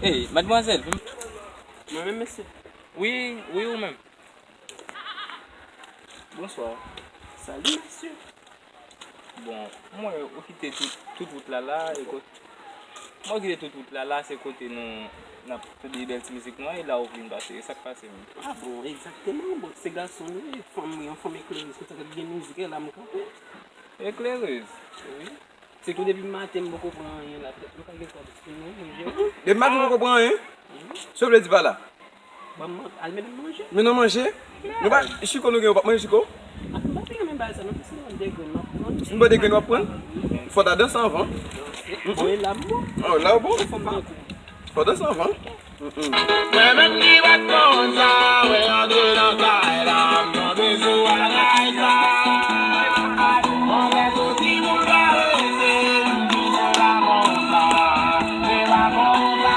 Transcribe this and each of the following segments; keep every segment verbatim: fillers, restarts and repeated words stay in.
Ey, madmwazèl. Mwen menm, mesye. Wi, wi, ou menm. Bonswa. Salut, mesye. Bon, mwen, ou kite tout, tout wout la la, e kot-, mwen kite tout wout la la, se kote nou, n ap tande bèl ti mizik nou an, e la ou vin pase, e sa k pase menm? Ah bon, egzakteman, bon, se gason nou ye, fanm, yon fanm eklerèz, konsa k ap gen mizik, e la m kanpe. Eklerèz? Wi. Se tou depi maten m poko pran anyen la, tèt mwen pa gen kòb, non, mwen jere. Depi maten m poko pran anyen? Se w vle di pa la? Ban m man-, al mennen m manje. Mennen w manje? Nou pa, chiko nou gen, ou p ap manje chiko? Ah, m pa t renmen bagay sa, non, si m mande grenn, m ap pran. Si m mande grenn, w ap pran? Fò ta danse anvan. Bon, e la m bon. Oh, la w bon? Fò m danse. Fò danse anvan. Mm-mm. Mwen menm ki pa t konn sa, wè antre nan kay la, m tonbe sou bagay sa. Mwen fè soti pou l pa rete, m di se pa konsa, se pa konsa.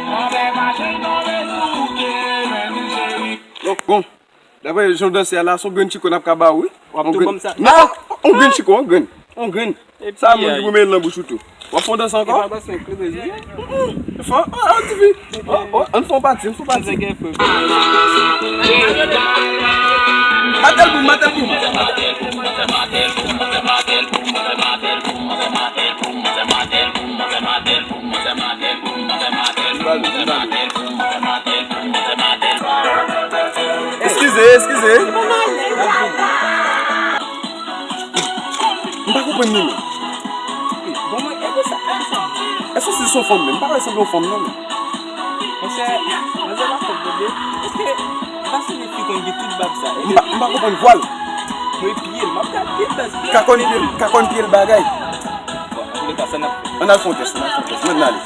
Mwen fè fache tonbe sou pye, men m cheri. Donk, bon, daprè jan w danse a la, se yon grenn chiko n ap ka ba w, wi. W ap tou ban m sa. Non, yon grenn chiko, yon grenn. Yon grenn. Sa moun ki pou mete l nan bouch ou tou. W ap fè yon dans ankò? Fò, oh, oh, ti fi. Oh, oh, ann fè yon pati, ann fè yon pati. Matel boum, matel boum. Eskize, eskize. M pa konprann li menm. Èske se yon fanm menm? M pa wè sanble yon fanm non menm. Monchè, manzè pa fèt tande. Èske pa se li ki konn gen tout bab sa? M pa, m pa konprann vwa l. Mwen piye l, m ap gade baz. Ka konn piye l, ka konn piye l bagay. Bon, antouleka, sa n ap fè? Ann al fè yon tès, ann al fè yon tès. Mwen ale.